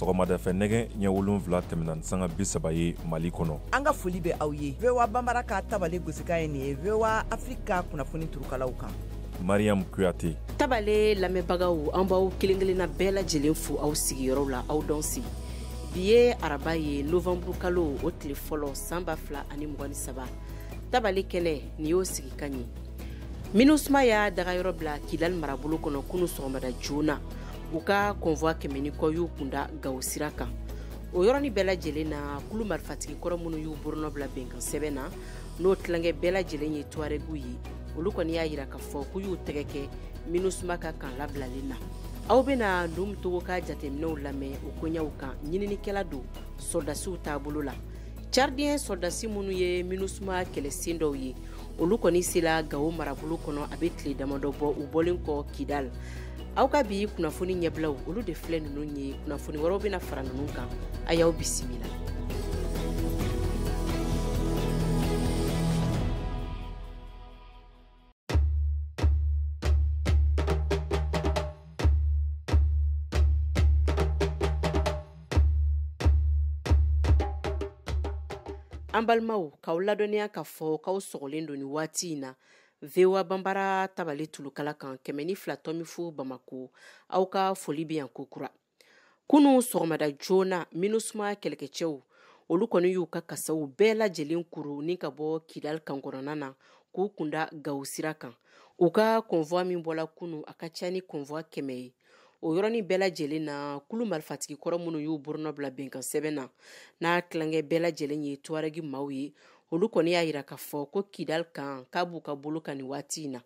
Sɔgɔmada fɛ nɛgɛ ɲɛ 7 tɛmɛna ni sanga 30 ye Mali kɔnɔ. An ka foli bɛ aw ye. VOA Banbara ka tabale gosikan ye nin ye VOA Afrique ka kunnafoni turukalaw kan. Mariam Kuyate. Tabale lamɛnbagaw, an b'aw kelen kelenna bɛɛ lajɛlen fo aw sigiyɔrɔw la, aw dɔn sigi. Bi ye araba ye, novembre kalo o tile fɔlɔ, san 2023. Tabale kɛnɛ nin y'o sigikan ye. MINUSMA y'a dagayɔrɔ bila Kidal marabolo kɔnɔ kunu sɔgɔmada joona. U ka convoi 100 ni kɔ y'u kunda Gawo sira kan. O yɔrɔnin bɛɛ lajɛlen na, kulu marifatigi kɔrɔ minnu y'u bolonɔ bila bɛnkan sɛbɛn na, n'o tilankɛ bɛɛ lajɛlen ye Tuaregu ye, olu kɔni y'a yira k'a fɔ k'u y'u tɛgɛ kɛ MINUSMA ka kan labilalen na. Aw bɛna Num Togo ka jateminɛw lamɛn o koɲɛw kan. Ɲininikɛla don sɔrɔdasiw taabolo la. Tchadien sɔrɔdasi minnu ye MINUSMA kɛlɛsen dɔw ye, olu kɔni sela Gawo marabolo kɔnɔ a bɛ tile damadɔ bɔ u bɔlen kɔ Kidal. Aw ka bi kunnafoni ɲɛbilaw olu de filɛ ninnu ye. Kunnafoni wɛrɛw bɛna fara ninnu kan. A y'aw bisimila. An balimaw, k'aw ladɔnniya k'a fɔ k'aw sɔgɔlen don nin waati in na VOA Banbara tabale tulukala kan 102.0 Bamako. Aw ka foli bɛ yan kokura. Kunu sɔgɔmada joona, MINUSMA kɛlɛkɛcɛw olu kɔni y'u ka kasaw bɛɛ lajɛlen kuru ni ka bɔ Kidal kan kɔnɔna na k'u kunda Gawo sira kan. U ka convoi min bɔla kunu, a ka ca ni convoi 100 ye. O yɔrɔnin bɛɛ lajɛlen na, kulu marifatigi kɔrɔ minnu y'u bolonɔ bila bɛnkan sɛbɛn na, n'a tilankɛ bɛɛ lajɛlen ye Tuareg maaw ye, olu kɔni y'a yira k'a fɔ ko Kidal kan k'a b'u ka bolo kan nin waati in na.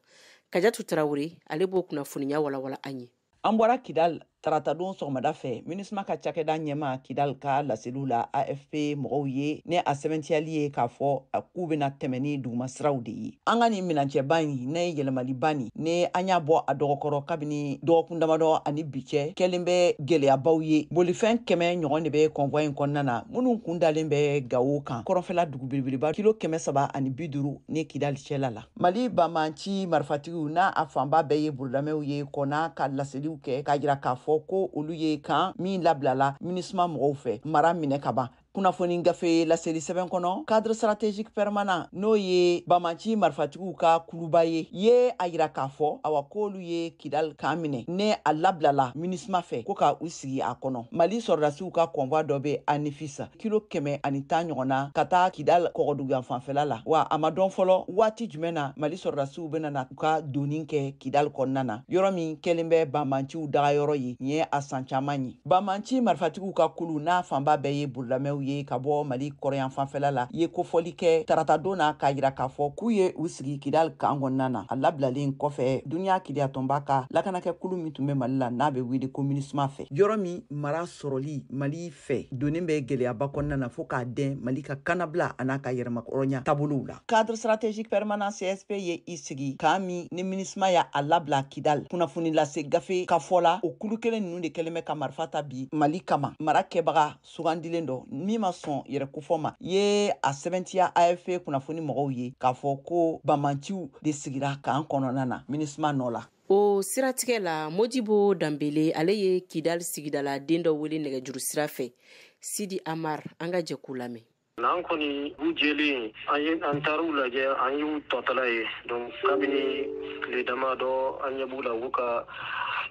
Kajatu Tarawele, ale b'o kunnafoniya walawala an ye. An bɔra Kidal taratadon sɔgɔmada fɛ, MINUSMA ka cakɛda ɲɛma Kidal ka laseliw la AFP mɔgɔw ye ne a sɛbɛntiyali ye k'a fɔ k'u bɛna tɛmɛ ni dugumasiraw de ye. An ka nin minancɛba in ne yɛlɛmaliba nin ne an y'a bɔ a dɔgɔkɔrɔ kabini dɔgɔkun damadɔ ani bi cɛ kɛlen bɛ gɛlɛyabaw ye. Bolifɛn 100 ɲɔgɔn de bɛ convoi in kɔnɔna na, minnu kun dalen bɛ Gawo kan, kɔrɔnfɛla dugu belebeleba kilo 350 ni Kidal cɛla la. Mali banbanci marifatigiw n'a a fanba bɛɛ ye bolodamɛw ye kɔnna ka laseliw kɛ k'a jira k'a fɔ ko olu ye kan min labilala MINUSMA mɔgɔw fɛ mara minɛ ka ban. Kunnafoni gafe laseli sɛbɛn kɔnɔ, cadre stratégique permanent n'o ye banbanci marifatigiw ka kuluba ye, ye a yira k'a fɔ awa k'olu ye Kidal kan minɛ ne a labilala MINUSMA fɛ ko ka u sigi a kɔnɔ. Mali sɔrɔdasiw ka convoi dɔ bɛ Anefis kilo 110 ɲɔgɔn na ka taa Kidal kɔgɔduguyan fanfɛla la. Wa a ma dɔn fɔlɔ waati jumɛn na Mali sɔrɔdasiw bɛna na u ka donni kɛ Kidal kɔnɔna na, yɔrɔ min kɛlen bɛ banbanciw dagayɔrɔ ye nin ye a san caman ye. Banbanci marifatigiw ka kulu n'a fanba bɛɛ ye bololamɛw ye ka bɔ Mali kɔrɔyan fanfɛla la ye kofɔli kɛ taratadon na k'a yira k'a fɔ k'u ye u sigi Kidal kan kɔnɔna na. A labilalen kɔfɛ duniya keleyatɔnba ka lakanakɛ kulu min tun bɛ Mali la n'a bɛ wele ko MINUSMA fɛ, yɔrɔ min mara sɔrɔli Mali fɛ donnen bɛ gɛlɛyaba kɔnɔna na fo k'a dɛn Mali ka kannabila a n'a ka yɛrɛmahɔrɔnya taabolow la. Cadre stratégique permanent CSP ye i sigi kan min ni MINUSMA y'a labila Kidal. Kunnafoni lase gafe ka fɔ la, o kulu kelen ninnu de kɛlen bɛ ka marifa ta bi Mali kama. Mara kɛbaga sugandilen dɔ min ma sɔn yɛrɛ kofɔ ma ye a sɛbɛntiya AFP kunnafoni mɔgɔw ye k'a fɔ ko banbanciw de sigira kan kɔnɔna na MINUSMA nɔ la. O siratigɛ la, Modibo Danbele ale ye Kidal sigidala den dɔ wele nɛgɛjuru sira fɛ. Sidi Amar, an ka jɛ k'u lamɛn. N'an kɔni u jɛlen, an ye an taar'u lajɛ, an y'u tɔtɔla ye. Donc kabini tile damadɔ an ɲɛ b'u la, u ka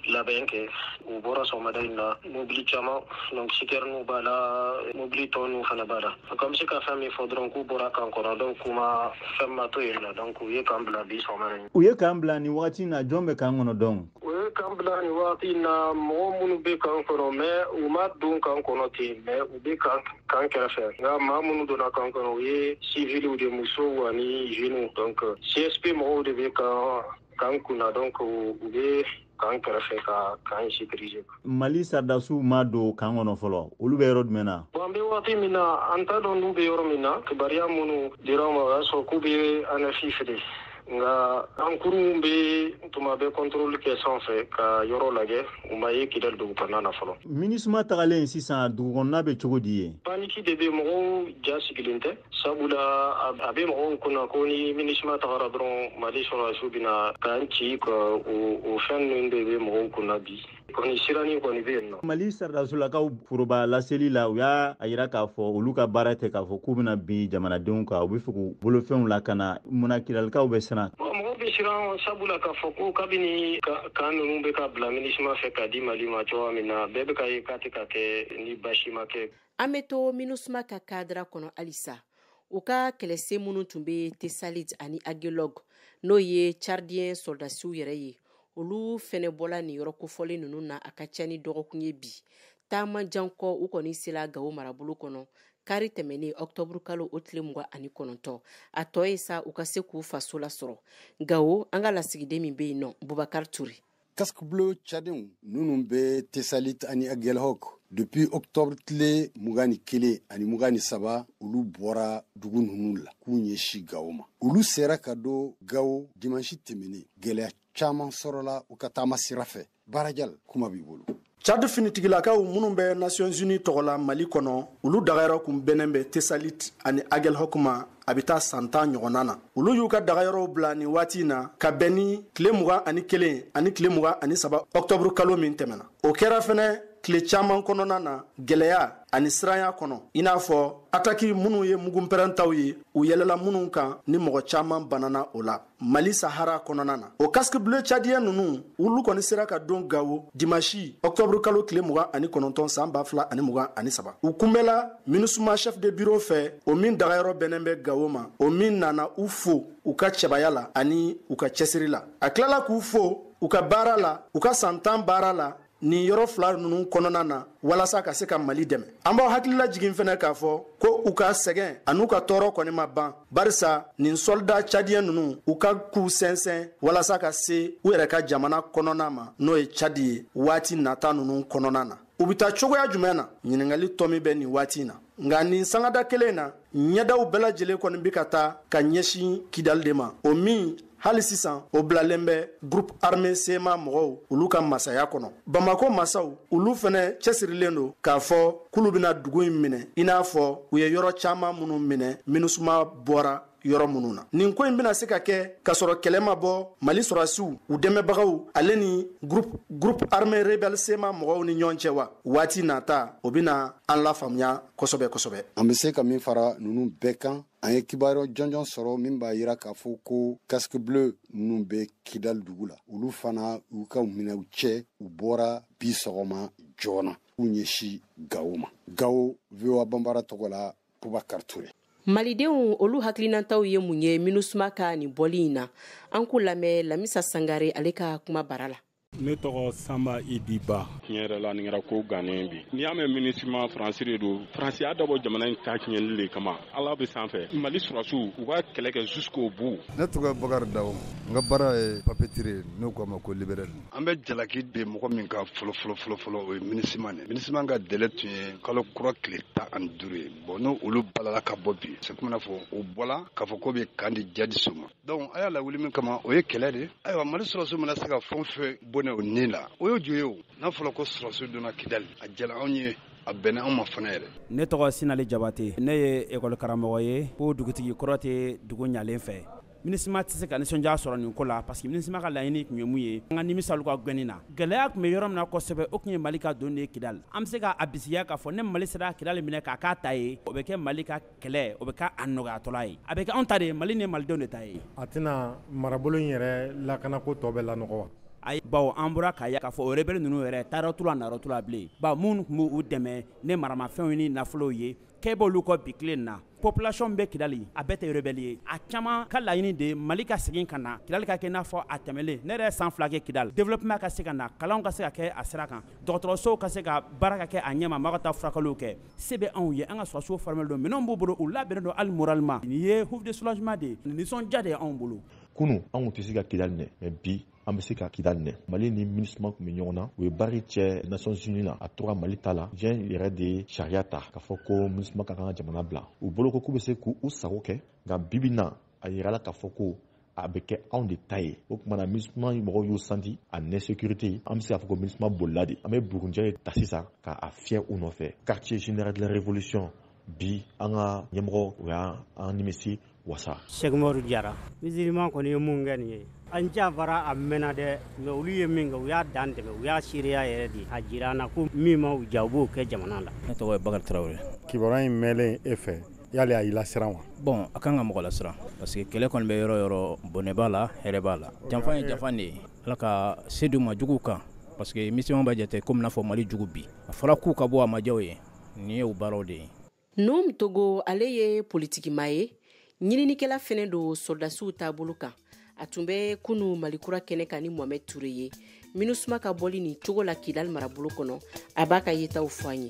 labɛn kɛ. U bɔra sɔgɔmada in na mobili caman, donc citernew b'a la, mobili tɔ ninnu fana b'a la. Donc an bɛ se ka fɛn min fɔ dɔrɔn, k'u bɔra kan kɔnɔ, donc k'u ma fɛn ma to yen nɔ, donc u ye kan bila bi sɔgɔmada in. U ye kan bila nin wagati in na, jɔn bɛ kan kɔnɔ dɔn? U ye kan bila nin wagati in na, mɔgɔ minnu bɛ kan kɔnɔ, mais u ma don kan kɔnɔ ten, mais u bɛ kan kɛrɛfɛ. Nka maa minnu donna kan kɔnɔ, u ye civiliw de, musow ani jeunes. Donc CSP mɔgɔw de bɛ kan kunna, donc u bɛ kan kɛrɛfɛ ka kan sécuriser. Mali sardasiw ma don kan kɔnɔ fɔlɔ, olu bɛ yɔrɔ jumɛn na? Bon, an bɛ waati min na, an t'a dɔn n'u bɛ yɔrɔ min na. Kibaruya minnu dira an ma, o y'a sɔrɔ k'u bɛ Anefis de. Nka an kurunw bɛ tuma bɛɛ contrôle kɛ sanfɛ ka yɔrɔ lajɛ, u ma ye Kidal dugu kɔnɔna na fɔlɔ. MINUSMA tagalen sisan, dugu kɔnɔna bɛ cogo di ye? Panique de bɛ, mɔgɔw ja sigilen tɛ, sabula a bɛ mɔgɔw kunna ko ni MINUSMA tagara dɔrɔn Mali sɔrɔdasiw bɛna k'an ci, ka o fɛn ninnu de bɛ mɔgɔw kunna bi. Kɔni siranin kɔni bɛ yen nɔ. Mali sɔrɔdasolakaw foroba laseli la, u y'a yira k'a fɔ olu ka baara tɛ k'a fɔ k'u bɛna bin jamanadenw kan, u bɛ fɛ k'u bolofɛnw lakana. Munna Kidalikaw bɛ siran? Mɔgɔw bɛ siran sabula k'a fɔ ko kabini kan ninnu bɛ ka bila MINUSMA fɛ ka di Mali ma cogoya min na, bɛɛ bɛ ka ye k'a tɛ ka kɛ ni baasi ma kɛ. An bɛ to MINUSMA ka cadre kɔnɔ halisa. U ka kɛlɛsen minnu tun bɛ Tessalit ani Aguelhok, n'o ye Tchadien sɔrɔdasiw yɛrɛ ye, olu fɛnɛ bɔla nin yɔrɔ kofɔlen ninnu na a ka ca ni dɔgɔkun ye bi. Taama jan kɔ, u kɔni sera Gawo marabolo kɔnɔ kari tɛmɛnen octobre kalo o tile 29. A tɔ ye sa u ka se k'u faso lasɔrɔ. Gawo, an ka lasigiden min bɛ yen nɔ, Bubakari Ture. Casque bleu tchadiens ninnu bɛ Tessalit ani Aguelhok depuis octobre tile 21 ani 23, olu bɔra dugu ninnu la k'u ɲɛsin Gawo ma. Olu sera ka don Gawo dimanche tɛmɛnen. Gɛlɛya caman sɔrɔla u ka taama sira fɛ. Barajal, kuma b'i bolo. Tchad finitigilakaw minnu bɛ Nations Unies tɔgɔ la Mali kɔnɔ, olu dagayɔrɔ kun bɛnnen bɛ Tessalit ani Aguelhok ma, a bɛ taa san 10 ɲɔgɔnna na. Olu y'u ka dagayɔrɔw bila nin waati in na ka bɛn ni tile 21 ani tile 23 octobre kalo min tɛmɛna. O kɛra fɛnɛ tile caman kɔnɔna na gɛlɛya ani siranya kɔnɔ, i n'a fɔ ataki minnu ye mugunpɛrɛntaw ye, u yɛlɛla minnu kan ni mɔgɔ caman banana o la Mali Sahara kɔnɔna na. O casque bleu tchadien ninnu, olu kɔni sera ka don Gawo dimanche octobre kalo tile 29 san 2023. U kunbɛla MINUSMA chef de bureau fɛ, o min dagayɔrɔ bɛnnen bɛ Gawo ma, o min nana u fo u ka cɛbaya la ani u ka cɛsiri la. A tilala k'u fo u ka baara la, u ka san 10 baara la nin yɔrɔ fila ninnu kɔnɔna na walasa ka se ka Mali dɛmɛ. An b'aw hakilila jigin fɛnɛ k'a fɔ ko u ka sɛgɛn an'u ka tɔɔrɔ kɔni ma ban, barisa nin soldat tchadien ninnu, u ka k'u sɛnsɛn walasa ka se u yɛrɛ ka jamana kɔnɔna ma, n'o ye Tchad ye, waati nata ninnu kɔnɔna na. U bɛ taa cogoya jumɛn na? Ɲininkali tɔ min bɛ nin waati in na. Nka nin sangada kelen na, ɲɛdaw bɛɛ lajɛlen kɔni bɛ ka taa ka ɲɛsin Kidali de ma, o min hali sisan o bilalen bɛ groupe armé CMA mɔgɔw olu ka masaya kɔnɔ. Bamako masaw, olu fɛnɛ cɛsirilen don k'a fɔ k'olu bɛna dugu in minɛ, i n'a fɔ u ye yɔrɔ caman minnu minɛ MINUSMA bɔra yɔrɔ minnu na. Nin ko in bɛna se ka kɛ k'a sɔrɔ kɛlɛ ma bɔ Mali sɔrɔdasiw, u dɛmɛbagaw ale ni groupe armé rebelle CMA mɔgɔw ni ɲɔgɔn cɛ wa? Waati nata o bɛna an lafaamuya kosɛbɛ kosɛbɛ. An bɛ se ka min fara ninnu bɛɛ kan, an ye kibaruya jɔnjɔn sɔrɔ min b'a yira k'a fɔ ko casque bleu ninnu bɛ Kidali dugu la. Olu fana y'u ka minɛw cɛ, u bɔra bi sɔgɔma joona k'u ɲɛsin Gawo ma. Gawo, VOA Banbara tɔgɔ la, Bubakari Ture. Malidenw, olu hakilinataw ye mun ye MINUSMA ka nin bɔli in na? An k'u lamɛn Lamisa Sangare ale ka kuma bara la. Ne tɔgɔ Sanba Idiba. Tiɲɛ yɛrɛ la, nin kɛra ko gannen bi. N'i y'a mɛn MINUSMA, Faransi de don. Faransi y'a dabɔ jamana in ta tiɲɛli de kama. Ala bɛ sanfɛ, Mali sɔrɔdasiw, u b'a kɛlɛ kɛ jusqu'au bout. Ne tɔgɔ ye Bakari Dawo. N ka baara ye papeterie ye, n'o k'a ma ko libéral. An bɛ jalaki de mɔgɔ min kan fɔlɔ fɔlɔ fɔlɔ fɔlɔ, o ye MINUSMA de. MINUSMA ka délai tun ye kalo kura tile 15 ye. Bon, n'o olu balala ka bɔ bi, c'est comme n'a fɔ o bɔla k'a fɔ k'o bɛ camp di djihadistes ma. Donc a y'a lawuli min kama, o ye kɛlɛ de. Ayiwa, Mali sɔrɔdasiw mana se ka fɛn o fɛn bɔnɛ o ni la, o y'o jo ye. O n'a fɔra ko sɔrɔdasiw donna Kidali, a jala anw ye, a bɛnna anw ma fana yɛrɛ. Ne tɔgɔ Sinali Jabate, ne ye ekɔli karamɔgɔ ye. Ko dugutigi kɔrɔ tɛ dugu ɲalen fɛ. MINUSMA tɛ se ka nisɔndiya sɔrɔ nin ko la, parce que MINUSMA ka laɲini tun ye mun ye? An ka nimisa olu ka gɛnni na. Gɛlɛya tun bɛ yɔrɔ min na kosɛbɛ, o tun ye Mali ka don de ye Kidali. An bɛ se ka a bisigiya k'a fɔ ne Mali sera Kidali minɛ k'a k'a ta ye, o bɛ kɛ Mali ka kɛlɛ, o bɛ kɛ a nɔgɔyatɔla ye, a bɛ kɛ anw ta de ye, Mali ni Malidenw de ta ye. A tɛna marabolo in yɛrɛ lakanako tɔ bɛɛ lanɔgɔ wa? Ayi, bawo an bɔra k'a ye k'a fɔ o rebelle ninnu yɛrɛ taayɔrɔ t'u la, nayɔrɔ t'u la bilen, bawo minnu tun b'u dɛmɛ ni maramafɛnw ni nafolow ye, k'e b'olu kɔ bi tile in na. Population bɛ Kidali, a bɛɛ tɛ rebelle ye. A caman ka laɲini de ye Mali ka segin ka na Kidali, ka kɛ i n'a fɔ a tɛmɛlen. Ne yɛrɛ ye san 2 kɛ Kidali. Développement ka se ka na, kalanw ka se ka kɛ a sira kan, dɔgɔtɔrɔsow ka se ka baara ka kɛ a ɲɛma, maa ka taa furakɛliw kɛ. Se bɛ anw ye, an ka sɔrɔdasiw formé don, minɛnw b'u bolo, u labɛnnen don hali moralement. Nin ye ouf de soulagement de ye, nisɔndiya de ye anw bolo. Kunu anw tɛ se ka Kidali minɛ, mais bi an bɛ se ka Kidali minɛ. Mali ni MINUSMA tun bɛ ɲɔgɔn na, u ye baara cɛ Nations Unies la, a tora Mali ta la. Diɲɛ yɛrɛ de ye sariya ta k'a fɔ ko MINUSMA ka kan ka jamana bila. U bolo ko k'u bɛ se k'u sago kɛ, nka bibi na a yirala k'a fɔ ko a bɛ kɛ anw de ta ye. O tuma na MINUSMA mɔgɔw y'u senti en insécurité. An bɛ se k'a fɔ ko MINUSMA bolila de. An bɛ bugunjɛ ta sisan k'a fiyɛ u nɔfɛ. Quartier général de la révolution, bi an ka ɲɛmɔgɔ, u y'an nimisi. wasa. Sɛkumaru Jara, MINUSMA kɔni ye mun kɛ nin ye, an janfara a mɛnna dɛ, mais olu ye min kɛ, u y'a dan tɛmɛ, u y'a seereya yɛrɛ de a jira an na ko min ma u diya, u b'o kɛ jamana la. Ne tɔgɔ ye Bakari Tarawele. Kibaruya in mɛnlen e fɛ, yali a y'i lasiran wa? Bon, a kan ka mɔgɔ lasiran parce que kɛlɛ kɔni bɛ yɔrɔ yɔrɔ, bɔnɛ b'a la, hɛrɛ b'a la. Janfa ye janfa de ye, Ala ka se d'u ma juguw kan, parce que MINUSMA b'a jate komi n'a fɔ Mali jugu bi. A fɔra k'u ka bɔ a ma diya u ye, nin ye u baaraw de ye. Nouhoum Togo, ale ye politikima ye, ɲininikɛla fɛnɛ don sɔrɔdasiw taabolo kan. A tun bɛ kunu Malikura kɛnɛ kan ni Mohamed Touré ye. MINUSMA ka bɔli nin cogo la Kidal marabolo kɔnɔ, a b'a ka yetaw fɔ an ye.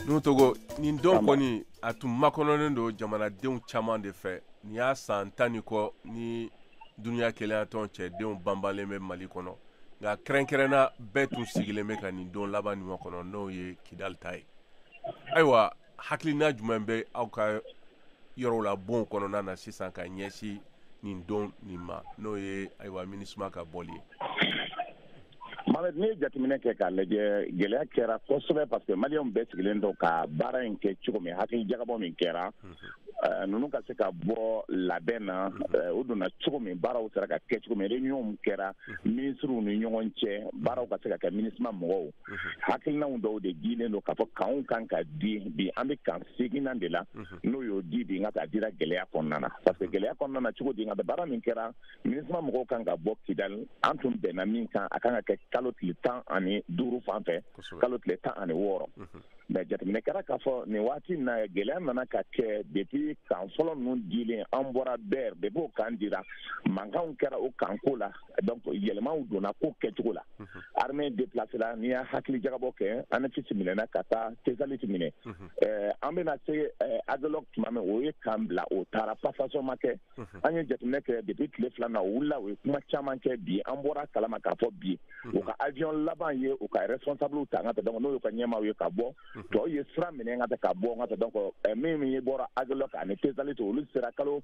Nouhoum Togo, nin don kɔni a tun makɔnɔnen don jamanadenw caman de fɛ. Nin y'a san 10 ni kɔ ni duniya kelenyatɔn cɛdenw banbalen bɛ Mali kɔnɔ, nka kɛrɛnkɛrɛnna bɛɛ tun sigilen bɛ ka nin don laban nin kɔnɔ, n'o ye Kidal ta ye. Ayiwa, hakilina jumɛn bɛ aw ka yɔrɔw la bon kɔnɔna na sisan ka ɲɛsin nin don nin ma, n'o ye ayiwa MINUSMA ka bɔli ye? Mohamed, n'i ye jateminɛ kɛ k'a lajɛ, gɛlɛya kɛra kosɛbɛ parce que maliyɛnw bɛɛ sigilen don ka baara in kɛ cogo min, hakili jagabɔ min kɛra, ninnu ka se ka bɔ labɛn na, o donna cogo min, baaraw sera ka kɛ cogo min, réunion kɛra ministres ni ɲɔgɔn cɛ, baaraw ka se ka kɛ MINUSMA mɔgɔw hakilinaw dɔw de dilen don k'a fɔ kanw kan ka di bi, an bɛ kan 8nan de la, n'o y'o di bi, nka k'a dira gɛlɛya kɔnɔna na, parce que gɛlɛya kɔnɔna na cogo di, nka baara min kɛra MINUSMA mɔgɔw kan ka bɔ Kidal, an tun bɛnna min kan, a kan ka kɛ kalo tile 15 fan fɛ, kalo tile 16. Mais jateminɛ kɛra k'a fɔ nin waati in na, gɛlɛya nana ka kɛ depuis kan fɔlɔ ninnu dilen, an bɔra bɛɛ depuis o kan dira, mankanw kɛra o kanko la, donc yɛlɛmaw donna ko kɛcogo la. Armée déplacée la, n'i y'a hakili jagabɔ kɛ, Anefis minɛna ka taa Tesaliti minɛ, an bɛna se Aguelhok tuma min, o ye kan bila, o taara passation ma kɛ. An ye jateminɛ kɛ depuis tile 2 na, o wulila, o ye kuma caman kɛ. Bi an bɔra kalama k'a fɔ bi u ka avion laban ye u ka responsable ta, n ka taa, donc n'o y'u ka ɲɛmaaw ye, ka bɔ tɔw ye sira minɛ n ka taa ka bɔ n ka taa, donc min min bɔra Aguelhok ani Tesaliti, olu sera kalo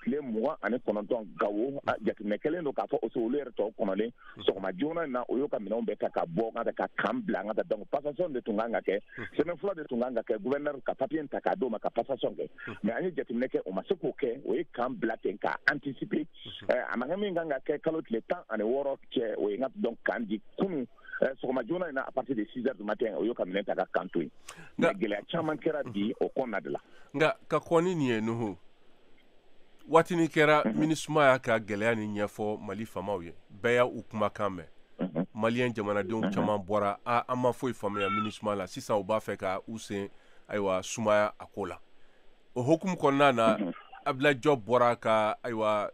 tile 29 Gawo. Jateminɛ kɛlen don k'a fɔ olu yɛrɛ tɔw kɔnɔlen sɔgɔma joona in na, o y'u ka minɛnw bɛɛ ta ka bɔ n ka taa ka kan bila n ka taa, donc passation de tun kan ka kɛ semaine fɔlɔ de tun kan ka kɛ, gouverneur ka papier ta k'a d'o ma ka passation kɛ, mais an ye jateminɛ kɛ, o ma se k'o kɛ, o ye kan bila ten k'a anticiper. A ma kɛ min kan ka kɛ kalo tile 16 cɛ, o ye n ka donc kan di kunun sɔgɔma joona in na à partir de 6 heures du matin, o y'o ka minɛn ta ka kan to yen. Mais gɛlɛya caman kɛra bi o kɔnɔna de la. Nka ka kɔn ni nin ye, Nuhu, waatinin kɛra MINUSMA y'a ka gɛlɛya ni ɲɛfɔ Mali faamaw ye, bɛɛ y'a u kumakan mɛn. Maliyɛn jamanadenw caman bɔra, an ma foyi faamuya MINUSMA la, sisan u b'a fɛ ka u sen ayiwa sumaya a ko la. O hukumu kɔnɔna na, Abdoulaye Diop bɔra ka ayiwa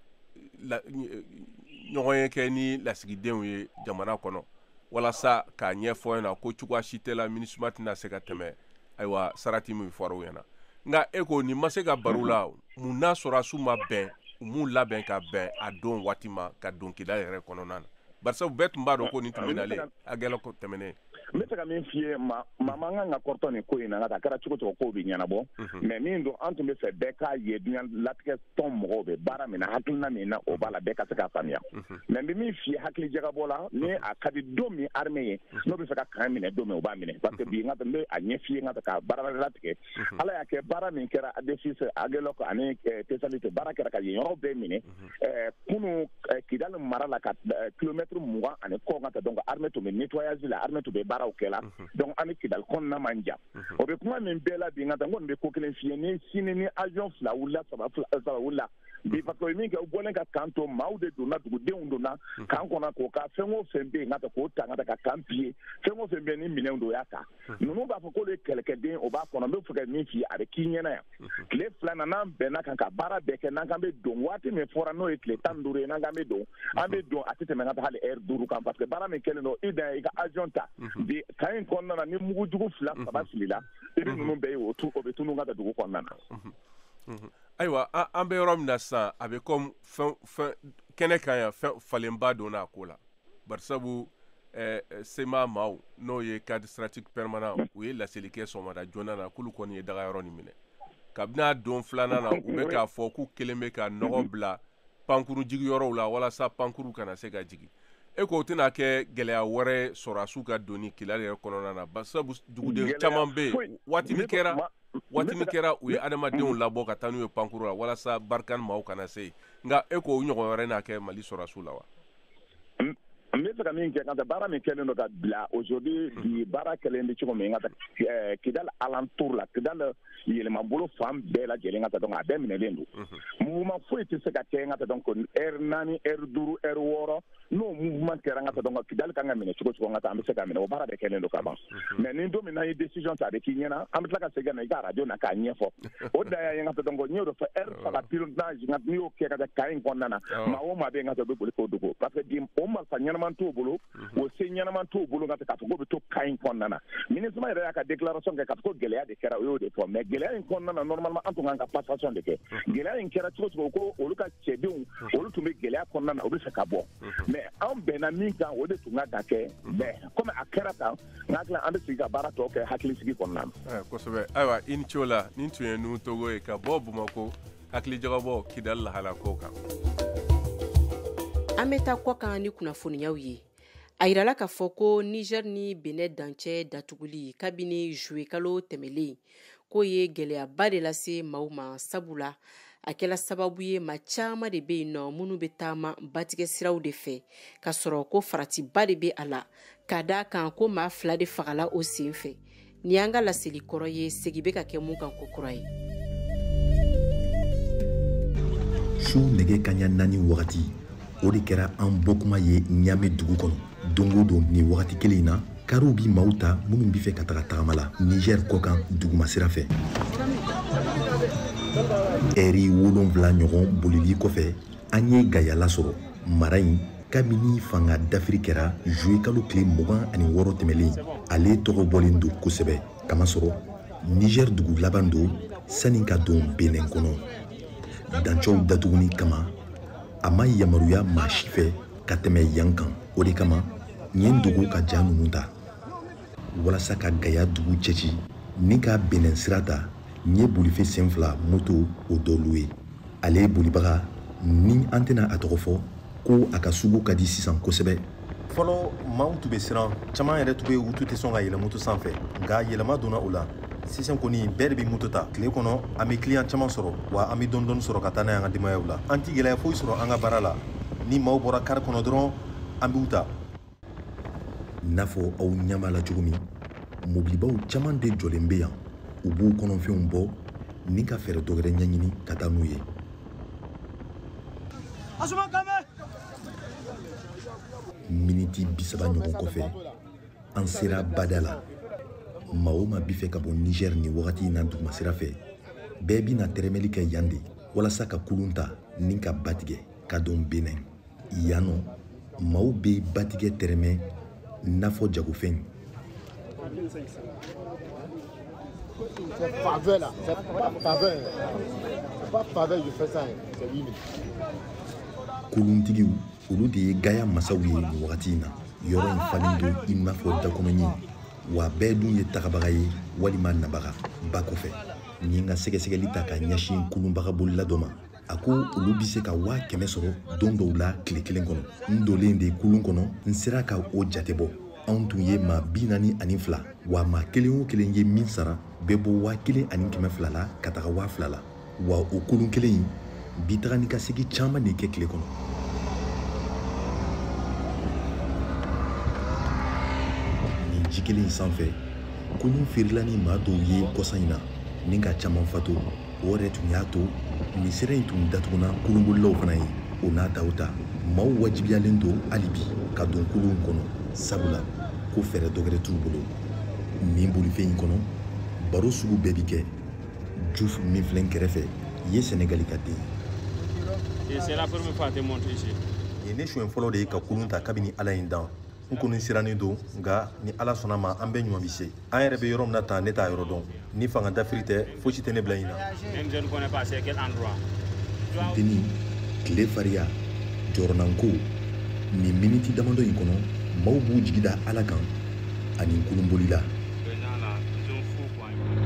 ɲɔgɔn ye kɛ ni lasigidenw ye jamana kɔnɔ, walasa k'a ɲɛfɔ ɲɛna ko cogoya si tɛ la MINUSMA tɛna se ka tɛmɛ ayiwa sarati min fɔra u ɲɛna. Nka e ko nin ma se ka baro la, mun n'a sɔrɔdasiw ma bɛn, u m'u labɛn ka bɛn a don waati ma ka don Kidal yɛrɛ kɔnɔna na, barisa bɛɛ tun b'a dɔn ko nin tun bɛ nalen Aguelhok tɛmɛnen. N bɛ se ka min f'i ye, maa man kan ka kɔrɔtɔ nin ko in na, nka a kɛra cogo cogo, kow bɛ ɲɛnabɔ. Mais min don, an tun bɛ fɛ bɛɛ k'a ye diɲɛ latigɛ tɔn mɔgɔw bɛ baara min na, hakilina min na, o b'a la, bɛɛ ka se k'a faamuya. Mais n bɛ min f'i ye, hakili jagabɔ la, ni a ka di don min armée ye, n'o bɛ fɛ ka kan minɛ don min, o b'a minɛ, parce que bi n ka n bɛ a ɲɛ f'i ye, n ka ka baara latigɛ. Ala y'a kɛ baara min kɛra Anefis, Aguelhok ani Tesaliti, baara kɛra ka yen yɔrɔ bɛɛ minɛ. Kunun Kidal mara la, ka kilomètre 20 ani kɔ ka taa, donc armée tun bɛ nettoyage la, armée tun bɛ baaraw kɛ la, donc an ni Kidal kɔnɔna man jan. O bɛ kuma min bɛɛ la bi, n ka taa, n kɔni bɛ ko kelen f'i ye, ni sini ni avion 2 wulila, 3 wulila bi, parce que o ye min kɛ, u bɔlen ka kan to, maaw de donna, dugudenw donna kan kɔnɔ k'o ka fɛn o fɛn bɛ yen, n ka taa k'o ta, n ka taa ka kan piller, fɛn o fɛn bɛ yen ni minɛnw don, o y'a ta. Ninnu b'a fɔ k'olu ye kɛlɛkɛden, o b'a kɔnɔ. N bɛ fɛ ka min f'i ye, a bɛ k'i ɲɛna yan tile 2 na, n'an bɛnna kan ka baara bɛɛ kɛ, n'an kan bɛ don waati min fɔra, n'o ye tile 15 ye, n'an kan bɛ don, an bɛ don, a tɛ tɛmɛ ka taa hali heure 5 kan, parce que baara min kɛlen don, i dan ye i ka avion ta bi kan in kɔnɔna na, ni mugujugu 2 3 filila, i bɛ ninnu bɛɛ ye, o bɛ tunun ka taa dugu kɔnɔna na. Ayiwa, an bɛ yɔrɔ min na sisan, a bɛ comme fɛn kɛnɛ kan yan, fɛn falenba donna a ko la, barisabu CMA maaw, n'o ye cadre stratégique permanent, u ye laseli kɛ sɔgɔmada joona na k'olu kɔni ye dagayɔrɔ nin minɛ. Kabini a don filanan na, u bɛ k'a fɔ k'u kelen bɛ ka nɔgɔ bila pankuru jigiyɔrɔw la walasa pankuru kana se ka jigin. E ko o tɛna kɛ gɛlɛya wɛrɛ sɔrɔdasiw ka donni Kidal yɛrɛ kɔnɔna na, barisabu duguden caman bɛ yen, waati min kɛra. Waati min kɛra u ye adamadenw labɔ ka taa n'u ye pankuru la walasa Barkhane maaw kana se yen, nka e k'o ɲɔgɔn wɛrɛ n'a kɛ Mali sɔrɔdasiw la wa? N bɛ fɛ ka min kɛ, ka baara min kɛlen don ka bila aujourd'hui, bi baara kɛlen bɛ cogo min ka taa Kidal alentour la, Kidal yɛlɛmabolo fan bɛɛ lajɛlen ka taa, donc a bɛɛ minɛlen don. Mouvement foyi tɛ se ka kɛ ka taa, donc heure 4, heure 5, heure 6, n'o mouvement kɛra ka taa, donc Kidal kan ka minɛ cogo cogo ka taa, an bɛ se ka minɛ, o baara bɛɛ kɛlen don ka ban. Mais ni don min n'an ye décision ta, a bɛ k'i ɲɛna, an bɛ tila ka segin ka na i ka radio na k'a ɲɛfɔ. O dan y'a ye ka taa, donc n y'o de fɔ, heure 3 pilotage n'i y'o kɛ ka taa camp in kɔnɔna na, maa o maa bɛ yen ka taa, u bɛ boli k'o dogo, parce que bi o marifa ɲɛnama t'o bolo, o se ɲɛnama t'o bolo ka k'a fɔ k'o bɛ to camp in kɔnɔna na. MINUSMA yɛrɛ y'a ka déclaration kɛ k'a fɔ ko gɛlɛya de kɛra, o y'o de fɔ. Mais gɛlɛya in kɔnɔna na, normalement an tun kan ka passation de kɛ. Gɛlɛya in kɛra cogo cogo, ko olu ka cɛdenw, olu tun bɛ gɛlɛya kɔnɔna na, u bɛ fɛ ka bɔ, mais anw bɛnna min kan, o de tun ka kɛ. Mais comme a kɛra tan, n hakili an bɛ sigi ka baara tɔ kɛ hakilisigi kɔnɔna na. Kosɛbɛ. Ayiwa, i ni ce o la. Nin tun ye Nuhu Togo ye ka bɔ Bamakɔ, hakilijagabɔ Kidali lahala ko kan. An bɛ taa kɔkan ni kunnafoniyaw ye. A yirala k'a fɔ ko Niger ni Benin dancɛ datuguli kabini juillet kalo tɛmɛlen, k'o ye gɛlɛyaba de lase maaw ma, sabula a kɛla sababu ye maa caman de bɛ yen nɔ minnu bɛ taama batigɛ siraw de fɛ, k'a sɔrɔ ko faratiba de bɛ a la, ka d'a kan ko maa 2 de fagala o sen fɛ. Nin y'an ka laseli kɔrɔ ye, segin bɛ ka kɛ mun kan ko kura ye. Su nɛgɛ kanɲɛ 4 wagati, o de kɛra an bɔkuma ye Ɲame dugu kɔnɔ. Don o don nin wagati kelen in na, kariw bi maaw ta minnu bɛ fɛ ka taga tagama la Niger kɔkan duguma sira fɛ. Ɛri 7 ɲɔgɔn bolili kɔfɛ, an ye Gaya lasɔrɔ. Mara in, kabini fanga dafiri kɛra juillet kalo tile 26 tɛmɛlen, ale tɔgɔ bɔlen don kosɛbɛ, kamasɔrɔ Niger dugu laban don sanni ka don Benin kɔnɔ. Dancɛw datuguni kama, a ma yamaruya maa si fɛ ka tɛmɛ yan kan. O de kama n ye n dogo ka ja ninnu ta walasa ka Gaya dugu cɛci ni ka Benin sira ta. N ye bolife sen 2 moto o dɔ loué. Ale ye bolibaga ni an tɛna a tɔgɔ fɔ, ko a ka sugu ka di sisan kosɛbɛ. Fɔlɔ maaw tun bɛ siran, caman yɛrɛ tun bɛ u tun tɛ sɔn ka yɛlɛ moto sanfɛ, nka yɛlɛma donna o la. Sisan kɔni bɛɛ de bɛ moto ta. Tile kɔnɔ an bɛ client caman sɔrɔ, wa an bɛ dɔɔni dɔɔni sɔrɔ ka taa n'a ye an ka denbayaw la. An ti gɛlɛya foyi sɔrɔ an ka baara la. Ni maaw bɔra kari kɔnɔ dɔrɔn, an b'u ta. N'a fɔ aw ɲɛ b'a la cogo min, mobilibaw caman de jɔlen bɛ yan. U b'u kɔnɔfɛnw bɔ ni ka fɛɛrɛ dɔ wɛrɛ ɲɛɲini ka taa n'u ye. Miniti 30 ɲɔgɔn kɔfɛ, an sera bada la. Maa o maa bi fɛ ka bɔ Niger nin wagati in na duguma sira fɛ, bɛɛ bɛna tɛrɛmɛli kɛ yan de walasa ka kulun ta ni ka ba tigɛ ka don Benin. Yan nɔ, maaw bɛ ba tigɛ tɛrɛmɛ n'a fɔ jagofɛn. C'est faveur là, c'est pas faveur. C'est pas faveur, je fais ça, c'est 8 000. Kuluntigiw, olu de ye Gaya masaw ye nin wagati in na. Yɔrɔ in falen don i n'a fɔ dakɔnɔɲin, wa bɛɛ dun ye tagabaga ye walima nabaga ba kɔfɛ. N ye n ka sɛgɛsɛgɛli ta ka ɲɛsin kulunbaga bolila dɔ ma. A ko olu bɛ se ka 100 000 sɔrɔ don dɔw la tile kelen kɔnɔ. N donlen de kulun kɔnɔ, n sera ka o jate bɔ. Anw tun ye maa 42, wa maa kelen o kelen ye min sara bɛ bɔ 1200 la ka taga 2000 la. Wa o kulun kelen in bi taga ni ka segin caman de kɛ tile kɔnɔ. Nin ji kelen in sanfɛ, kulun feerela ni maa dɔw ye kɔsa in na ni ka caman fato. O yɛrɛ tun y'a to nin sira in tun datuguna kulunbolilaw fana ye. O n'a ta o ta, maaw wajibiyalen don hali bi ka don kulunw kɔnɔ, sabula ko fɛɛrɛ dɔ wɛrɛ t'u bolo. Nin bolifɛn in kɔnɔ, baro sugu bɛɛ bi kɛ. Jufu min filɛ n kɛrɛfɛ ye Sɛnɛgali ka den ye. C'est la première fois que tu montes ici. Nin ye ne siɲɛ fɔlɔ de ye ka kulun ta kabini Ala ye n dan. N kɔni sirannen don, nka ni Ala sɔnna ma, an bɛɛ ɲuman bi se. An yɛrɛ bɛ yɔrɔ min na tan, ne t'a yɔrɔ dɔn. Ni fanga dafiri tɛ, fosi tɛ ne bila ɲin na. Même je ne connais pas c'est quel endroit. Funteni, tile fariya, jɔrɔnanko, nin miniti damadɔ in kɔnɔ, maaw b'u jigi da Ala kan ani kulunbolila.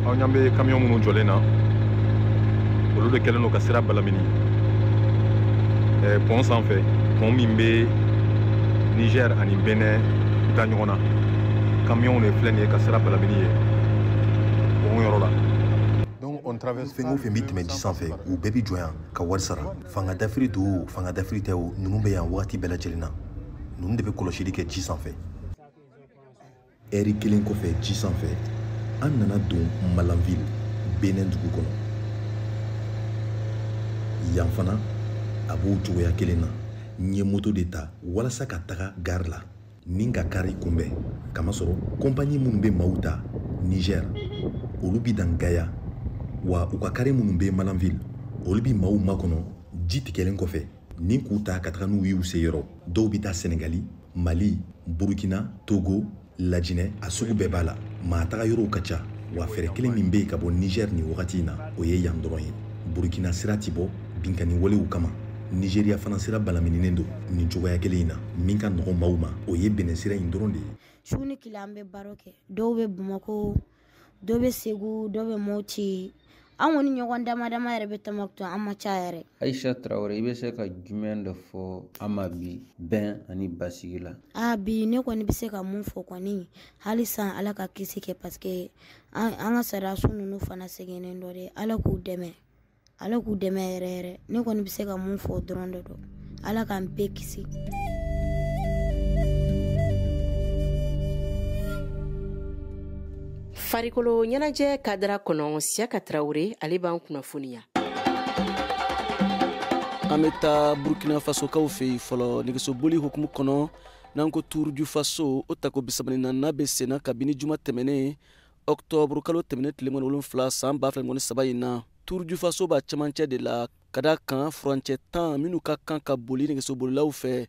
Aw ɲɛ bɛ camion minnu jɔlen na, olu de kɛlen don ka sira balamini pont sanfɛ, pont min bɛ Niger ani Benin da ɲɔgɔn na. Camion de filɛ nin ye ka sira balamini ye pont yɔrɔ la. Fɛn o fɛn bɛ tɛmɛ ji sanfɛ, u bɛɛ bɛ jɔ yan ka wari sara. Fanga dafiri don o, fanga dafiri tɛ o, ninnu bɛ yan wagati bɛɛ lajɛlen na. Ninnu de bɛ kɔlɔsili kɛ ji sanfɛ. Ɛri kelen kɔfɛ ji sanfɛ, an nana don Malanville, Benin dugu kɔnɔ. Yan fana a b'o cogoya kelen na. N ye moto de ta walasa ka taga gare la ni ka kari kunbɛn, kamasɔrɔ kɔnpaɲi minnu bɛ maaw ta Niger, olu bi dan Gaya, wa u ka kari minnu bɛ Malanville, olu bi maaw makɔnɔ ji tigɛlen kɔfɛ ni k'u ta ka taga n'u y'u se yɔrɔ. Dɔw bi taa Senegali, Mali, Burukina, Togo, Lajinɛ, a sugu bɛɛ b'a la. Maa taga yɔrɔw ka ca, wa fɛɛrɛ kelen min bɛ yen ka bɔ Niger nin wagati in na, o ye yan dɔrɔn ye. Burukina sira ti bɔ binkanni walew kama. Nigeria fana sira balamininen don nin cogoya kelen in na. Min ka nɔgɔn maaw ma, o ye Benin sira in dɔrɔn de ye. Su ni tile an bɛ baro kɛ. Dɔw bɛ Bamakɔ, dɔw bɛ Segu, dɔw bɛ Moti. An kɔni ɲɔgɔn dama dama yɛrɛ bɛ Tɔnbukutu, an ma ca yɛrɛ. Ayisa Tarawele, i bɛ se ka jumɛn de fɔ an ma bi bɛn ani basigi la? Bi ne kɔni bɛ se ka mun fɔ kɔni, hali san Ala ka kisi kɛ, parce que an ka sariyasun ninnu fana sɛgɛnnen dɔ de. Ala k'u dɛmɛ, Ala k'u dɛmɛ yɛrɛ yɛrɛ. Ne kɔni bɛ se ka mun fɔ dɔrɔn de don, Ala k'an bɛɛ kisi. Farikolo ɲɛnajɛ kadara kɔnɔ, Siyaka Tarawele ale b'an kunnafoniya. An bɛ taa Burkina Fasokaw fɛ yen fɔlɔ nɛgɛsoboli hukumu kɔnɔ. N'an ko Tour du Faso, o tako 34 bɛ senna kabini juma tɛmɛnen, octobre kalo tɛmɛnen tile 27 san 2023 in na. Tour du Faso b'a cɛmancɛ de la, ka da kan furancɛ 10 minnu ka kan ka boli nɛgɛsobolilaw fɛ,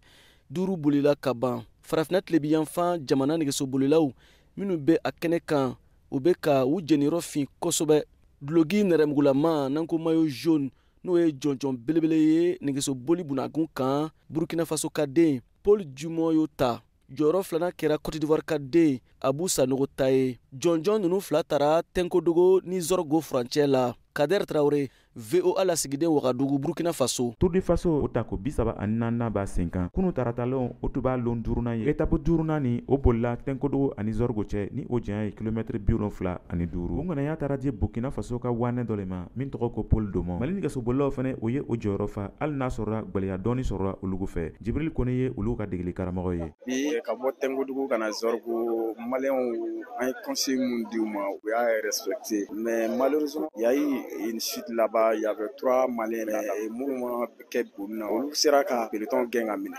5 bolila ka ban. Farafinna tilebiyanfan jamana nɛgɛsobolilaw minnu bɛ a kɛnɛ kan, u bɛ ka u jeniyɔrɔ fin kosɛbɛ. Duloki nɛrɛmugulama, n'an ko maillot jaune, n'o ye jɔnjɔn belebele ye nɛgɛsoboli bunakun kan, Burkina Faso ka den Paul Dumont y'o ta. Jɔyɔrɔ filanan kɛra Cote d'Ivoire ka den Abu Sanogo ta ye. Jɔnjɔn ninnu fila tara Tenkodogo ni Zorgo furancɛ la. Kader Traoré, VOA lasigiden Wagadugu, Burkina Faso. Tour du Faso o tako 34nan b'a sen kan. Kunu taratalon, o tun b'a lon duurunan ye. Etape duurunan nin, o bolila Tenkodogo ani Zorgo cɛ ni o janya ye kilomɛtiri 75. O ŋanaya taara di Burkina Faso ka wanɛ dɔ le ma min tɔgɔ ko Paul Domon. Mali nɛgɛsobolilaw fana, o ye o jɔyɔrɔ fa, hali n'a sɔrɔla gwɛlɛya dɔɔni sɔrɔla olugu fɛ. Jibril Kone ye olu ka degeli karamɔgɔ ye. Bi ka bɔ Tenkodogo ka na Zorgo, Maliyɛnw an ye conseil mun di u ma, u y'a respecté, mais malheureusement il y a eu une chute là-bas, il y avait 3 Maliens minnu ma kɛ boli na, olu sera ka peloton gɛn ka minɛ,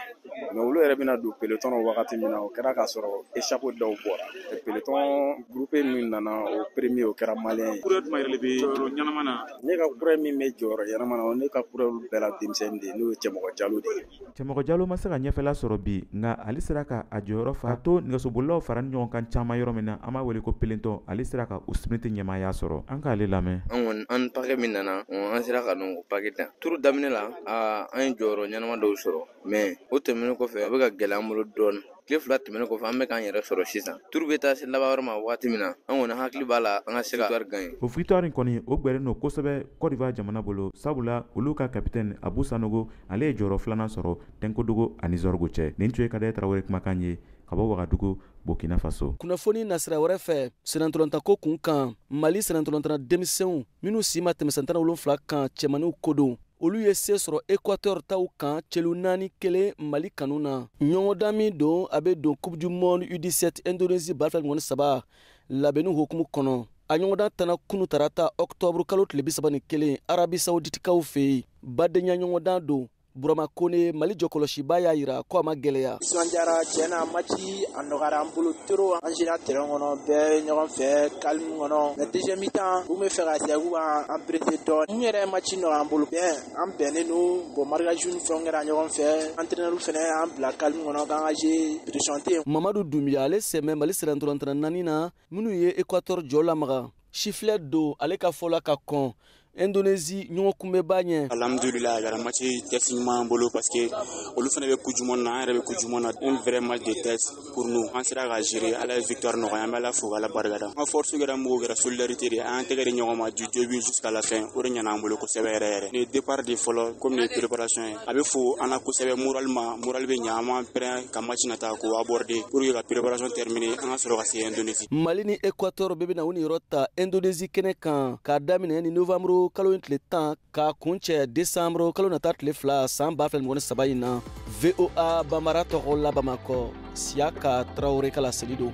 mais olu yɛrɛ bɛna don peloton na wagati min na, o kɛra k'a sɔrɔ échappée dɔw bɔra. Peloton groupe min nana o premier, o kɛra Malien ye. Coureur jumɛn yɛrɛ de bɛ jɔyɔrɔ ɲɛnama na? Ne ka coureur min bɛ jɔyɔrɔ ɲɛnama na, ne ka coureur bɛɛ la denmisɛnnin de ye, n'o ye Cɛmɔgɔ Jalo de ye. Cɛmɔgɔ Jalo ma se ka ɲɛfɛla sɔrɔ bi, nka ale sera ka a jɔyɔrɔ fa to nɛgɛsobolilaw fara ni ɲɔgɔn kan caman yɔrɔ min na, an b'a wele ko peloton, ale sera ka o sprint ɲɛmaaya sɔrɔ. An k'ale lamɛn. An kɔni an paquet min nana, an sera ka o paquet ta. Tour daminɛ la, an ye jɔyɔrɔ ɲɛnama dɔw sɔrɔ, mais o tɛmɛnen kɔfɛ a bɛ ka gɛlɛya an bolo dɔɔnin. Tile 2 tɛmɛnen kɔfɛ, an bɛ k'an yɛrɛ sɔrɔ sisan. Tour bɛ taa se laban yɔrɔ ma waati min na, an kɔni hakili b'a la an ka se ka victoire gagner. O victoire in kɔni, o gwɛrɛnen don kosɛbɛ Côte d'Ivoire jamana bolo, sabula olu ka capitaine Abu Sanogo, ale ye jɔyɔrɔ filanan sɔrɔ Tenkodogo ani Zorgo cɛ. Nin tun ye Kader Traoré kumakan ye ka bɔ Wagadugu, Burkina Faso. Kunnafoni nasira wɛrɛ fɛ, sennantolatan kun kan, Mali sennantolatan denmisɛnw minnu si ma tɛmɛ san 17 kan, cɛmaninw ko don, olu ye se sɔrɔ Équateur taw kan celu 4-1 Mali kanu na. Ɲɔgɔndan min don, a bɛ don Coupe du monde U17 Indonésie 2023 labɛnni hukumu kɔnɔ. A ɲɔgɔndan tana kunu tarata octobre kalo tile 31 Arabie Saoudite kaw fɛ yen. Badenya ɲɔgɔndan don. Burama Kone, Mali jɔkɔlɔsiba y'a yira ko a ma gɛlɛya. Nisɔndiyara tiɲɛ na, match a nɔgɔyara an bolo trop. An sera terrain kɔnɔ bɛɛ ɲɔgɔn fɛ calme kɔnɔ, mais deuxième mi-temps u bɛ fɛ ka essayer k'u b'an presser dɔɔni. Mun yɛrɛ ye match nɔgɔya an bolo, bien an bɛnnen don, bon marquage ni fɛnw kɛra ɲɔgɔn fɛ, entraîneur fɛnɛ y'an bila calme kɔnɔ k'an ka jouer, pression tɛ yen. Mamadu Dunbiya, ale sɛmɛ Mali sennantolatan 4 na minnu ye Équateur jɔ lamaga. Sifflet don ale ka fɔ la ka kɔn Indonésie ɲɔgɔnkunbɛnba ɲɛ. Alhamdulillah, a kɛra match test ɲuman bolo parce que olu fana bɛ coupe du monde na, an yɛrɛ bɛ coupe du monde na, un vrai match de test pour nous. An sera ka gérer, Ala ye victoire nɔgɔya, an bɛ Ala fo k'Ala barika da. An ka force kɛra mun kɛra solidarité de ye, an y'an tɛgɛ di ɲɔgɔn ma du début jusqu'à la fin, o de ɲɛna an bolo kosɛbɛ yɛrɛ yɛrɛ. Nin ye départ de fɔlɔ comme nin ye préparation ye, a bɛ fo an na kosɛbɛ moralement, moral bɛ ɲɛ, an b'an prêt ka match nata k'o aborder pour que ka préparation terminer, an ka sɔrɔ ka se Indonésie. Mali ni Équateur bɛɛ bɛna u niyɔrɔ ta Indonésie kɛnɛ kan k'a daminɛ ni novembre kalo in tile 10 k'a kuncɛ décembre kalo nata tile 2 san 2023 in na. VOA Bambara tɔgɔ la Bamakɔ, Siyaka Tarawele ka laseli don.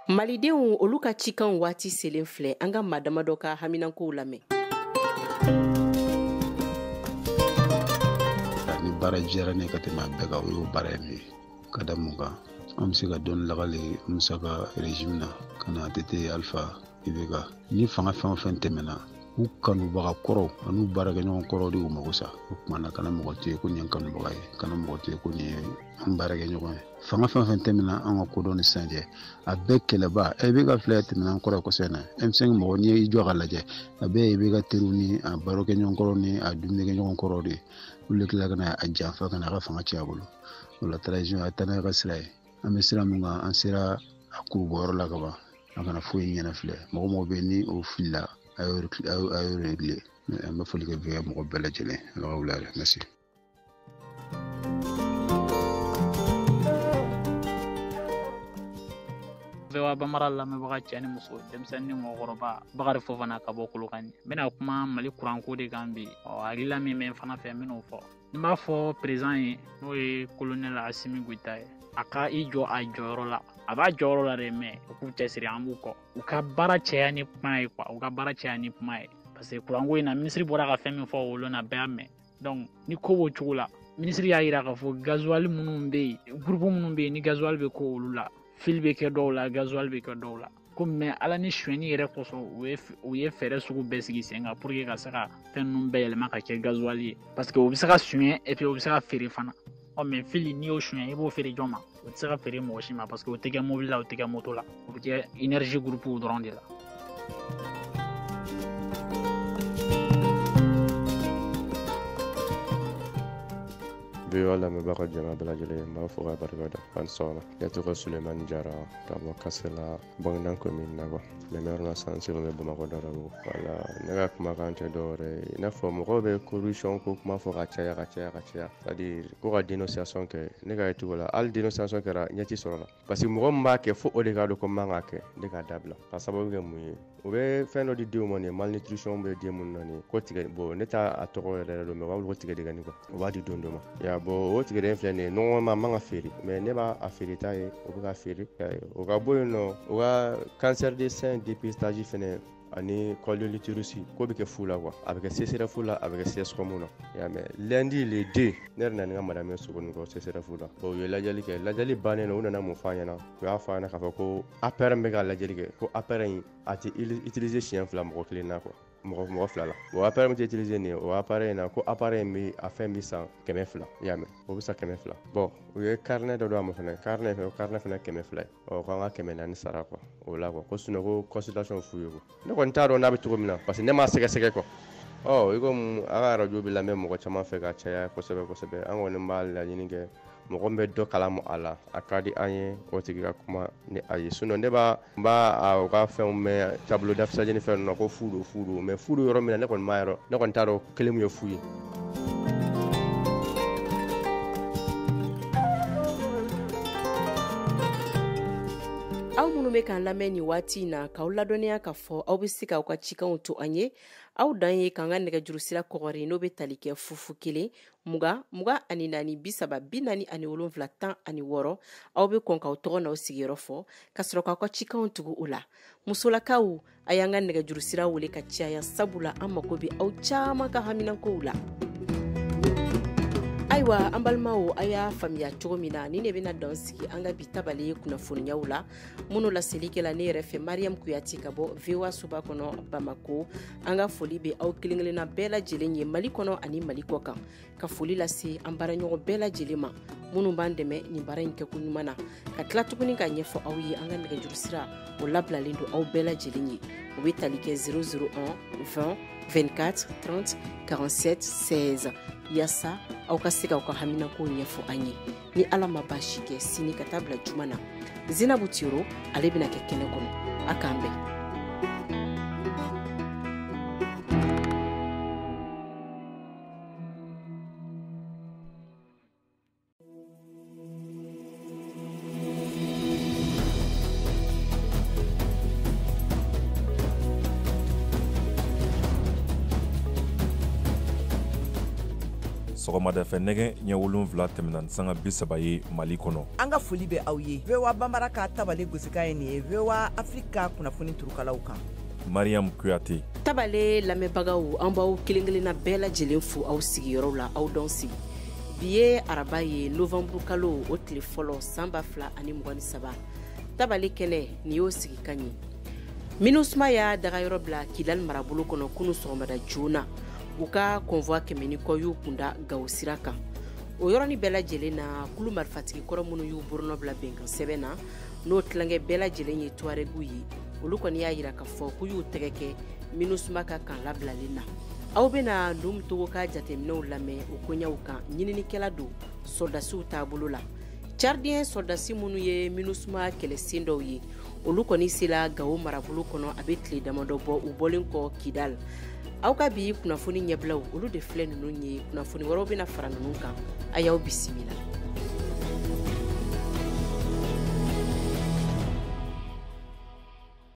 Malidenw olu ka cikanw waati selen filɛ, an ka maa damadɔ ka haminankow lamɛn. Ni baara diyara ne ka tɛmɛ a bɛɛ kan, o y'o baara ye min ye ka da mun kan, an bɛ se ka dɔɔni lakale Musa ka régime na ka na ATT Alpha IBK ni fanga fɛn o fɛn tɛmɛna, u kanubaga kɔrɔw an'u baarakɛɲɔgɔn kɔrɔw de y'u mago sa. O tuma na kana mɔgɔ to yen ko nin ye n kanubaga ye, kana mɔgɔ to yen ko nin ye n baarakɛɲɔgɔn ye. Fanga fɛn o fɛn tɛmɛna an ka kodɔn ni sisan cɛ, a bɛɛ kɛlɛba IBK filɛ tɛmɛna an kɔrɔ kosɛbɛ na. M5 mɔgɔ n'i y'i jɔ ka lajɛ, a bɛɛ ye IBK teriw ni a baarakɛɲɔgɔn kɔrɔw ni a dumunikɛɲɔgɔn kɔrɔw de ye. Olu de tila ka na a janfa ka na a ka fanga cɛ a bolo. O la transition a taa n'a ka sira ye. An bɛ sira min kan, an sera a kurubɔyɔrɔ la ka ban, an kana foyi ɲɛna filɛ. Mɔgɔ mɔgɔ bɛ ni o filila, a y'o réglé. An bɛ foli kɛ bɛɛ mɔgɔ bɛɛ lajɛlen. Ala ka wula yɛrɛ. Merci. VOA Bambara lamɛnbaga cɛ ni muso, denmisɛnnin ni mɔgɔkɔrɔba, Bakari Fofana ka bɔ Kolokani. N bɛna kuma Mali kuranko de kan bi. Ɔ hakilila min bɛ n fana fɛ, n bɛn'o fɔ. N b'a fɔ président ye, n'o ye colonel Assimi Goïta ye, a ka i jɔ a jɔyɔrɔ la. A b'a jɔyɔrɔ la dɛ, mais u k'u cɛsiri, an b'u kɔ. U ka baara cɛya ni kuma ye quoi, u ka baara cɛya ni kuma ye. Parce que kuranko in na, ministre bɔra ka fɛn min fɔ o lon na, bɛɛ y'a mɛn. Donc ni ko b'o cogo la, ministre y'a yira k'a fɔ gasoil minnu bɛ yen, groupe minnu bɛ yen ni gasoil bɛ k'o olu la, fil bɛ kɛ dɔw la, gasoil bɛ kɛ dɔw la. Ko mais Ala ni sonyɛni yɛrɛ kosɔn, u ye fɛɛrɛ sugu bɛɛ sigi sen kan pour que ka se ka fɛn ninnu bɛɛ yɛlɛma ka kɛ gasoil ye. Parce que o bɛ se ka sonya et puis o bɛ se ka feere fana. Ɔ mais fili n'i y'o sonya, i b'o feere jɔn ma? O tɛ se ka feere mɔgɔ si ma parce que o tɛ kɛ mobili la, o tɛ kɛ moto la, o bɛ kɛ énergie groupe dɔrɔn de la. VOA lamɛnbaga jama bɛɛ lajɛlen, n b'a fɔ ka barika da. An sɔgɔma. Ne tɔgɔ Sulemani Jara ka bɔ Kasela, Bangidan commune na quoi. Mais n bɛ yɔrɔ min na sisan, n sigilen bɛ Bamakɔ Darabugu. Voilà, ne ka kumakan tɛ dɔwɛrɛ ye. I n'a fɔ mɔgɔw bɛ corruption ko kuma fɔ ka caya ka caya ka caya. C'est à dire ko ka dénonciation kɛ, ne ka ye cogo la, hali dénonciation kɛra ɲɛ ti sɔrɔ la. Parce que mɔgɔ min b'a kɛ fo o de k'a dɔn ko n man k'a kɛ, ne k'a dabila. Ka sababu kɛ mun ye? U bɛ fɛn dɔ di denw ma nin ye, malnutrition bɛ den minnu na nin ye, ko tigɛ, bon ne t'a a tɔgɔ yɛrɛ dɔn, mais u b'a wele ko tigɛdɛgɛni quoi. U b'a di don dɔ ma. Ya bon o tigɛdɛgɛ filɛ nin ye, normalement a man ka feere, mais ne b'a a feere ta ye, o bɛ ka feere. O ka bɔ yen nɔ, o ka cancer de sein dépistage fɛnɛ ani col de l'utérus ko bɛ kɛ fu la quoi. A bɛ kɛ CSRF la, a bɛ kɛ CSCOM na. Ya mais lundi le 2, ne yɛrɛ nana ni n ka madame ye Sogonikɔ CSRF la. Bon u ye lajɛli kɛ, lajɛli bannen u nana mun fɔ an ɲɛna? U y'a fɔ an ɲɛna k'a fɔ ko appareil min bɛ ka lajɛli kɛ, ko appareil in a tɛ utiliser siɲɛ fila mɔgɔ kelen na quoi. Mɔgɔ fila la. O appareil min tɛ utiliser nin ye, o appareil in na, ko appareil in bɛ a fɛn bɛ san 200, i y'a mɛn, o bɛ san 200. Bon u ye carnet dɔ d'a ma fɛnɛ, carnet fɛnɛ 200 ye. Ɔ k'an ka 400 sara quoi, o la quoi, ko sinon ko consultation fu ye quoi. Ne kɔni t'a dɔn n'a bɛ cogo min na, parce que ne m'a sɛgɛsɛgɛ quoi. Ɔ i komi a ka radio bɛ lamɛn mɔgɔ caman fɛ ka caya kosɛbɛ kosɛbɛ, an kɔni b'a laɲini kɛ mɔgɔ min bɛ dɔ kalama a la, a ka di an ye o tigi ka kuma ni a ye. Sinon ne b'a n b'a u ka fɛnw mɛn tableau d'affichage ni fɛn ninnu na ko fu don fu don, mais fu don yɔrɔ min na ne kɔni m'a yɔrɔ, ne kɔni t'a dɔn kelen min ye fu ye. Aw minnu bɛ k'an lamɛn nin waati in na, k'aw ladɔnniya k'a fɔ aw bɛ se k'aw ka cikanw to an ye. Aw dan ye k'an ka nɛgɛjuru sira kɔgɔri, n'o bɛ tali kɛ 0 0 20 24 30 47 16. Aw bɛ kɔn k'aw tɔgɔ n'aw sigiyɔrɔ fɔ ka sɔrɔ k'aw ka cikanw tugu o la. Musolakaw, a y'an ka nɛgɛjuru sira wele ka caya, sabula an mago bɛ aw caman ka haminankow la. Ayiwa an balimaw, a y'a faamuya cogo min na, ni ne bɛna dan sigi an ka bi tabale kunnafoniyaw la minnu laseli kɛla ne yɛrɛ fɛ, Mariam Kuyate ka bɔ VOA soba kɔnɔ Bamako. An ka foli bɛ aw kelen kelenna bɛɛ lajɛlen ye Mali kɔnɔ ani Mali kɔ kan, ka foli lase an baaraɲɔgɔn bɛɛ lajɛlen ma minnu b'an dɛmɛ nin baara in kɛko ɲuman na, ka tila tuguni ka ɲɛfɔ aw ye an ka nɛgɛjuru sira o labilalen don aw bɛɛ lajɛlen ye. O bɛ tali kɛ 001 20 24 30 47 16 yaasa aw ka se k'aw ka haminakow ɲɛfɔ an ye. Ni Ala ma baasi kɛ, sini ka taa bila juma na, Zinabu Tiro ale bɛna kɛ kɛnɛ kɔnɔ. A k'an bɛn. Sɔgɔmadafɛ nɛgɛ ɲɛ 7 tɛmɛna ni sanga 30 ye Mali kɔnɔ. An ka foli bɛ aw ye. VOA Bambara ka tabale gosikan ye nin ye VOA Afrique ka kunnafoni turukalaw kan. Mariam Kuyate. Tabale lamɛnbagaw, an b'aw kelen kelenna bɛɛ lajɛlen fo aw sigiyɔrɔw la, aw dɔn sigi. Bi ye araba ye, novembre kalo o tile fɔlɔ san 2023. Tabale kɛnɛ nin y'o sigikan ye. MINUSMA y'a dagayɔrɔ bila Kidal marabolo kɔnɔ kunu sɔgɔmada joona. U ka convoi 100 ni kɔ y'u kunda Gawo sira kan. O yɔrɔnin bɛɛ lajɛlen na, kulu marifatigi kɔrɔ minnu y'u bolonɔ bila bɛnkan sɛbɛn na, n'o tilankɛ bɛɛ lajɛlen ye Tuaregu ye, olu kɔni y'a yira k'a fɔ k'u y'u tɛgɛ kɛ MINUSMA ka kan labilalen na. Aw bɛna Num Togo ka jateminɛw lamɛn o koɲɛw kan. Ɲininikɛla don sɔrɔdasiw taabolo la. Tchadien sɔrɔdasi minnu ye MINUSMA kɛlɛsen dɔw ye, olu kɔni sela Gawo marabolo kɔnɔ a bɛ tile damadɔ bɔ u bɔlen kɔ Kidal. Aw ka bi kunnafoni ɲɛbilaw olu de filɛ ninnu ye. Kunnafoni wɛrɛw bɛna fara ninnu kan. A y'aw bisimila.